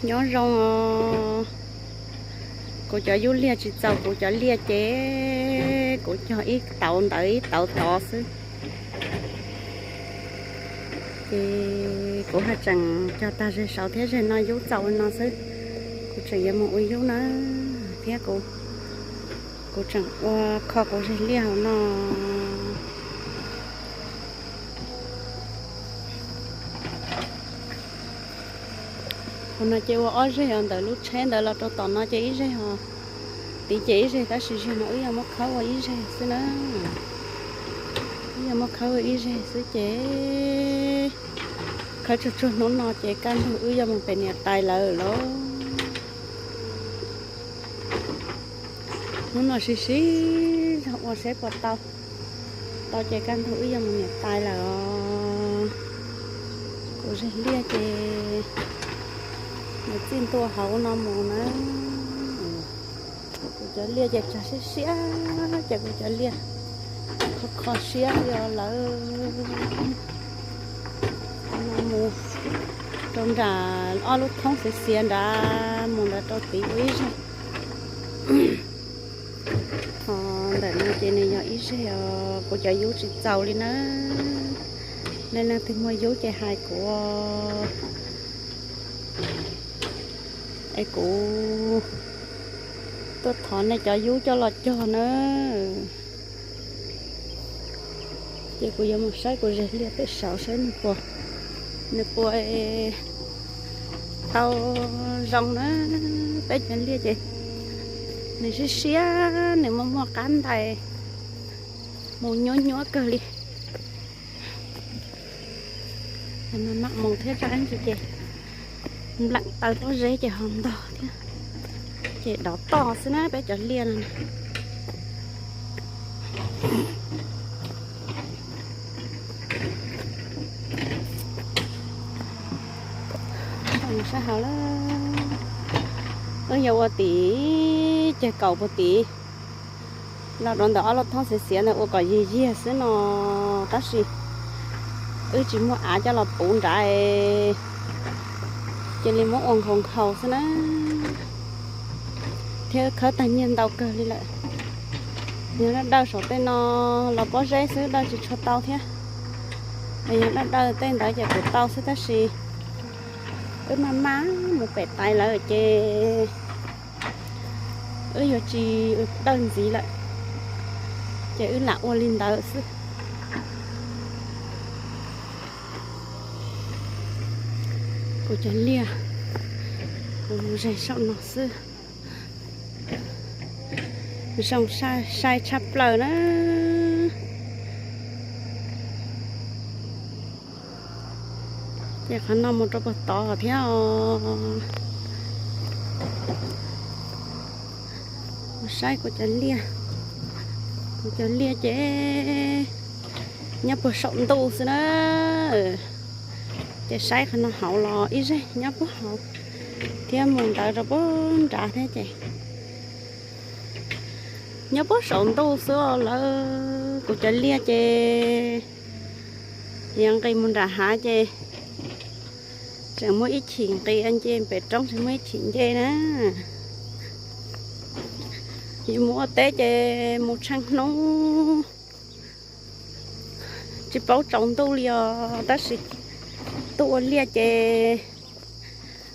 Nyob zoo os. Kuv cov yub liag tsis txaus kuv cov liaj ces kuv cog ib tauv ntawd ib tauv tod xwb. Ces kuv haj tseem cog tag zeg saud thiab zeg no yub txaus li no xwb. Kuv tseem yuav mus ua yub na, thiab kuv, kuv tseem ua kho kuv zeg liaj hauv no. Hauv no ces ua ob zeg os, ntawm lub tsheb ntawd los rau tom no ces ib zeg os, tid ces ib zeg, tab sis zeg no wb yuav muab khawb ua ib zeg xwb na. Wb yuav muab khawb ua ib zeg xwb ces khawb tsuag tsuag hnub no ces kaj ntug wb yuav mus pem niam tais lawm lauj. Hnub no sib sib zog ua seb puas tau, tau ces kaj ntug wb yuav mus niam tais lawm os. Kuv zeg liaj ces nws txij ntua hauv no mus na. Kuv cov liaj ces tsag siab siab, ces kuv cov liaj kho kho siab li os lawm. Mus rau nram ob lub thoob xiav xiav nrad mus ntawd rau tid ua ib zeg. Ho ntawm no ces nws yog ib zeg os, kuv cov yub tsis txaus li na. Nej leej twg muaj yub ces hais kuv, es kuv tuaj thov nej cov yub coj los cog na. Ces kuv yuav mus saib kuv zeg liaj pem saud saib nws puas, nws puas tau zoo na. Peb cov liaj ces nws siab siab, nws muaj muaj qab ntais, mus nyuab nyuab kawg li. Mam mus thiab, zaj ib ntsis ces npleem taw pob zeb ces ho ntog thiab, ces dov toj xwb na peb cov liaj no. Sab hauv lawm, wb yog ua tim ceg kaum puag tim los rau ntawm ob lub thoob xiav xiav ntawd ua kom yiag yiag xwb no, tab sis wb tsis muaj av coj los puv nrad, cia li muab ua nkhaus nkhaus xwb na. Thiab wb khawb tag nyiaj ntau kawg li lawm. Yog dawj dawj saum tej no los pob zeb xwb dawj tsis tshua tau thiab. Yog dawj dawj tej ntawd ces kuv tau xwb tab sis wb maj maj mus pem tais lawm ces wb yuav tsis dawj ntxiv lawm, ces wb lam ua li ntawd xwb. Kuv cov liaj, kuv mus ze saum no xwb. Zoo sai tshaj plaws na. Ces qhov no mus rau puag tod thiab os. Mus saib kuv cov liaj, kuv cov liaj ces nyob puag saum ntuj xwb na. Ces saib qhov no hauv los ib zeg nyob puag hauv, thiab mus ntawd rau puag nrad thiab ces nyob puag saum ntuj xwb lawm. Kuv cov liaj ces yog nqis mus nram hav ces tseem muaj ib chim nqis nce, pem roob tseem muaj ib chim nce na. Yus mus ua teb ces mus tsheej hnub tsis paub tsaus ntuj li os, tab sis tuaj ua liaj ces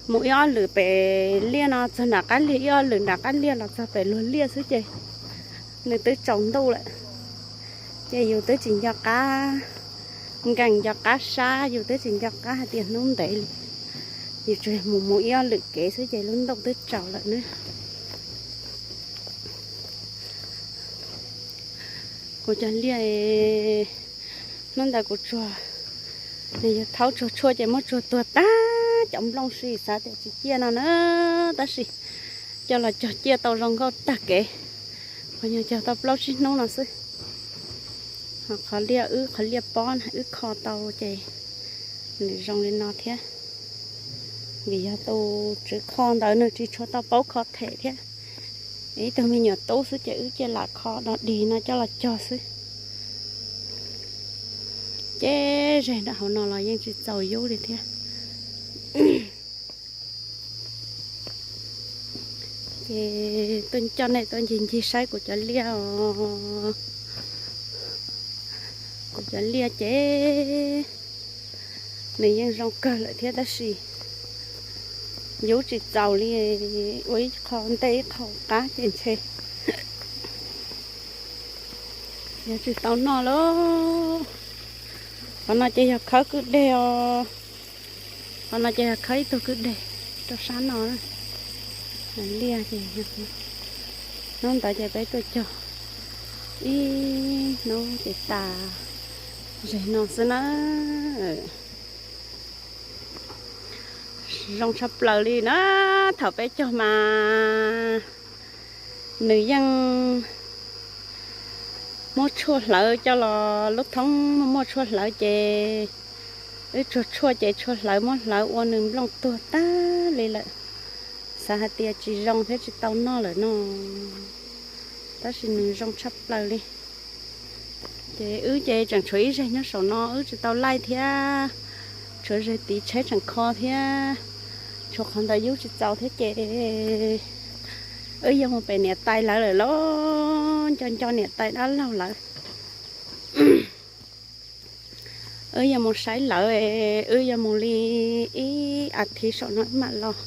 mus ib ob lwm pem liaj no txog nram qab liaj, ib ob lwm nram qab liaj los txog pem luag liaj xwb ces nws twb tsaus ntuj lawm. Ces yus twb tsis nco qab nkees nco qab sab, yus twb tsis nco qab hais tias hnub ntev li. Yus tsuas mus mus ib ob lwm kev xwb ces lub ntuj twb tsaus lawm na. Kuv cov liaj, hnub ntawd kuv tsuag, nws yog thaub tsuag tshuaj ces muab tsuag tuag tag cov nplooj si, xav tias tsis ciaj no na, tab sis coj los cog ciaj tau zoo nkauj tag kev, qhov nyuag cog tau plaub tsib hnub no xwb. Ho qhov liaj wb, qhov liaj pob na wb kho tau ces nws zoo li no thiab. Vim yog tus tswv kho ntawd nws tsis tshua tau paub kho them thiab. Ib tug me nyuam tub xwb ces wb cia lam kho do dig no coj los cog xwb. Ces zeg nram hauv no los yeej tsis txaus yub li thiab. Tuaj coj nej tuaj ncig ncig saib kuv cov liaj os. Kuv cov liaj ces nws yeej zoo kawg lawm thiab tab sis yus tsis txaus li, ua ib qho ntej ib qho qab ces ntshe yuav tsis tau noj lauj. Qhov no ces yog khawb kwj deg os. Qhov no ces yog khawb ib tug kwj deg rau sab no. Liaj ces hnub ntawd ces peb tuaj cog ib hnub ces tas zeg no xwb na. Zoo tshaj plaws li na, thaum peb cog mas nws yeej muab tshuaj hlawv coj los, lub thoob muaj tshuaj hlawv ces wb tsuag tshuaj ces tshuaj hlawv muab hlawv ua nws nplooj tuag tag li lawm. Xav hais tias tsis zoo thiab tsis tau noj lawm no, tab sis nws zoo tshaj plaws li. Ces wb ces tseem tshuav ib zeg nyob saum no wb tsis tau laij thiab, tshuav zeg tid tsheb tseem kho thiab, tshuav qhov ntawd yub tsis txaus thiab ces wb yuav mus pem niam tais lawv lawm lauj, nco nco niam tais dab laug lawv. Wb yuav mus saib lawv, wb yuav mus li ib as thiv saum no wb mam los.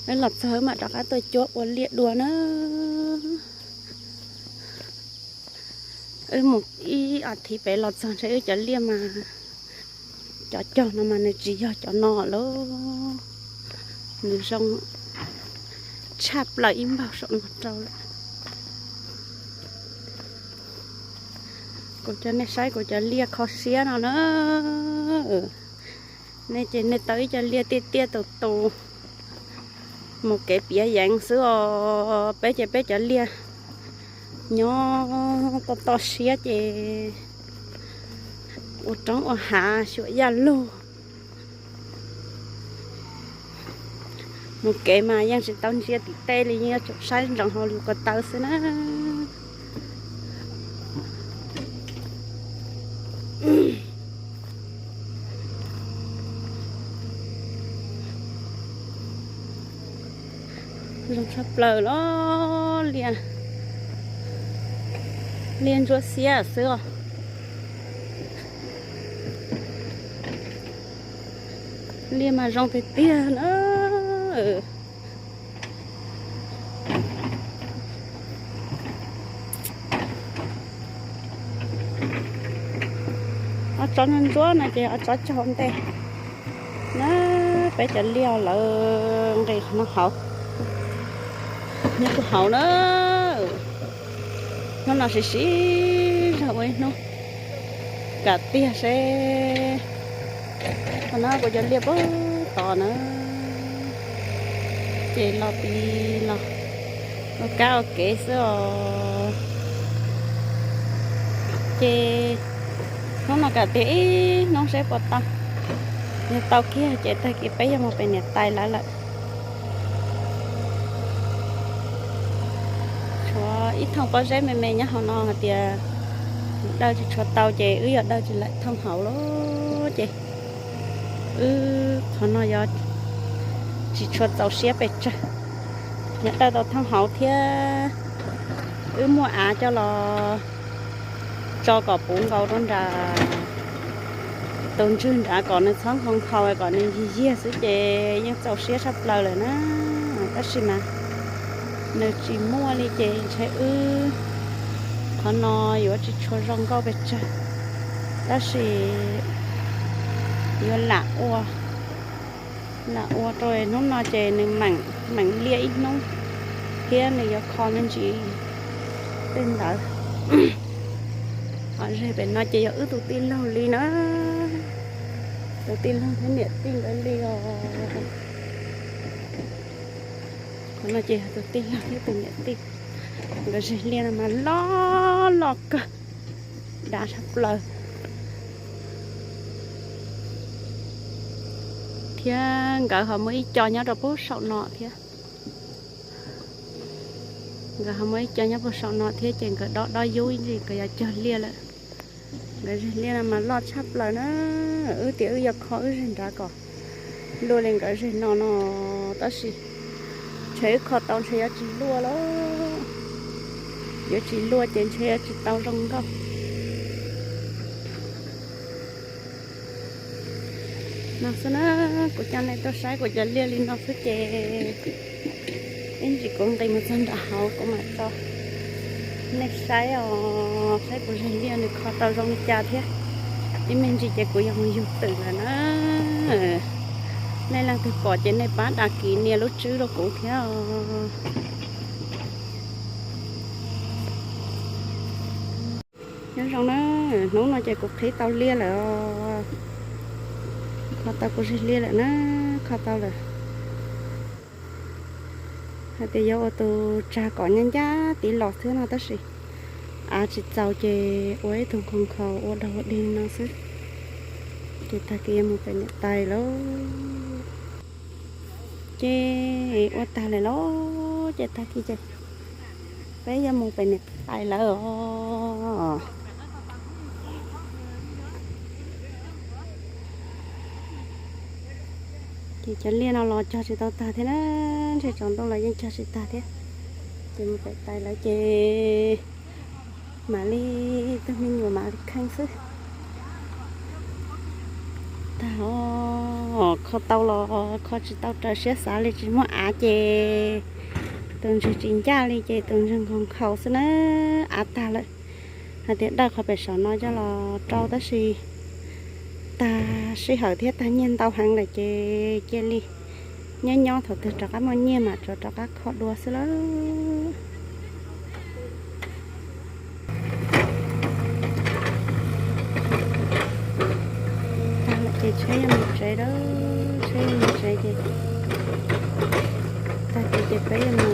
Wb los txog wb mam rov qab tuaj cuab ua liaj dua na. Wb mus ib as thiv pem los txog ntshe wb cov liaj mas, cov cog no mas nws tsis yog cov no lauj. Nws zoo tshaj plaws ib npaug saum no rau lawm. Kuv coj nej saib kuv cov liaj kho siab no na. Nej ces nej tau ib co liaj tiaj tiaj tus tus mus kev piav yeev xwb os. Peb ces peb cov liaj nyob toj toj siab ces ua roob ua hav xyuam yaj lug. Mus kev mas yeej tsis tau ntsia tim tej li, yeej yuav tsum saib ntsoov hauv lub ko taw xwb na. Zoo tshaj plaws los liaj, liaj ntsuab xiab xwb os. Liaj mas zoo tiag tiag na. Ob tsob ntsuab ntsuab no ces ob tsob cog ntej na. Peb cov liaj lawv nqis no hauv, nyob puag hauv na. Hnub no siv siv zog ua ib hnub kam tiag seb. Qhov no kuv cov liaj puag tod na, ces los pis los ua kab ua kev xwb os. Ces hnub no kam tiag ib hnub seb puas tau. Yog tau kiag ces tag kis peb yuav mus pem niam tais lawv lawm. Tshuav ib thooj pob zeb me me nyob hauv no hais tias daws tsis tshua tau ces wb yuav daws tsis laim thooj hauv lawm ces wb qhov no yuav tsis tshua txaus siab pes tsawg. Yog daws tau thooj hauv thiab wb muaj av coj los tso kom puv nkaus rau nram tus ntswg nrad kom nws txhob nkhaus nkhaus kom nws yig yiag xwb ces yeej txaus siab tshaj plaws lawm na. Tab sis mas nws tsis muaj li ces ntshe wb qhov no yuav tsis tshua zoo nkauj pes tsawg, tab sis yuav lam ua, lam ua rau hnub no ces nws meem liaj ib hnub thiab nws yuav kho me ntsis tej ntawd. Qhov zeg pem no ces yog wb tus tij laug li na, tus tij laug thiab niam tij nkawd li os. Qhov no ces yog tus tij laug thiab tus niam tij, nkawd zeg liaj no mas loj loj kawg, dav tshaj plaws. Thiab nkawd ho muaj ib co nyob rau puag saum no thiab. Nkawd ho muaj ib co nyob puag saum no thiab ces nkawd dob dob yub ib ntsis nkawd yuav cog liaj lawm. Nkawd zeg liaj no mas loj tshaj plaws na. Wb tias wb yuav kho wb zeg nrad kom luaj li nkawd zeg no no, tab sis Ntshe wb kho tau ntshe yuav tsis luaj lawm. Yuav tsis luaj ces ntshe yuav tsis tau zoo nkauj. No xwb na, kuv coj nej tuaj saib kuv cov liaj li no xwb ces ib ntsis kuv nqis mus txog nram hauv kuv mam tso nej saib os, saib kuv zes liaj nws kho tau zoo li cas thiab. Ib me ntsis ces kuv yuav mus yug twm lawm na. Nej leej twg pom ces nej pab đăng ký nias lub tswb rau kuv thiab os. Nyob zoo na, hnub no ces kuv qhib tau liaj lawm os. Kho tau kuv zes liaj lawm na, kho tau lawm. Hais tias yuav ua tus tsag kom ncaj ncaj tiv los xwb no tab sis av tsis txaus ces ua ib tug nkhaus nkhaus ua dog ua dig no xwb. Ces tag kis yuav mus pem niam tais lauj. Ces ua tag lawm lauj, ces tag kis ces peb yuav mus pem niam tais lawm os. Ces cov liaj no los cog tsis tau tag thiab na, ntshe tsaus ntuj los yeej cog tsis tag thiab. Ces mus pem tais lawm ces mam li, tus me nyuam mam li kheej xwb. Tag os, kho tau los kho tsis tau raws siab xav li, tsis muaj av ces tus ntswg tsis ncaj li ces tus ntswg nkhaus nkhaus xwb na, av tag lawm. Hais tias dawj qhov pem saum no coj los rau tab sis tag sij hawm thiab tag nyiaj ntau heev lawm ces cia li nyob nyob thaum twg rov qab muaj nyiaj mam rov rov qab kho dua xwb lauj. Tag lawm ces tsheb yuav mus tsev lawm, tsheb yuav mus tsev ces tag kis ces peb yuav mus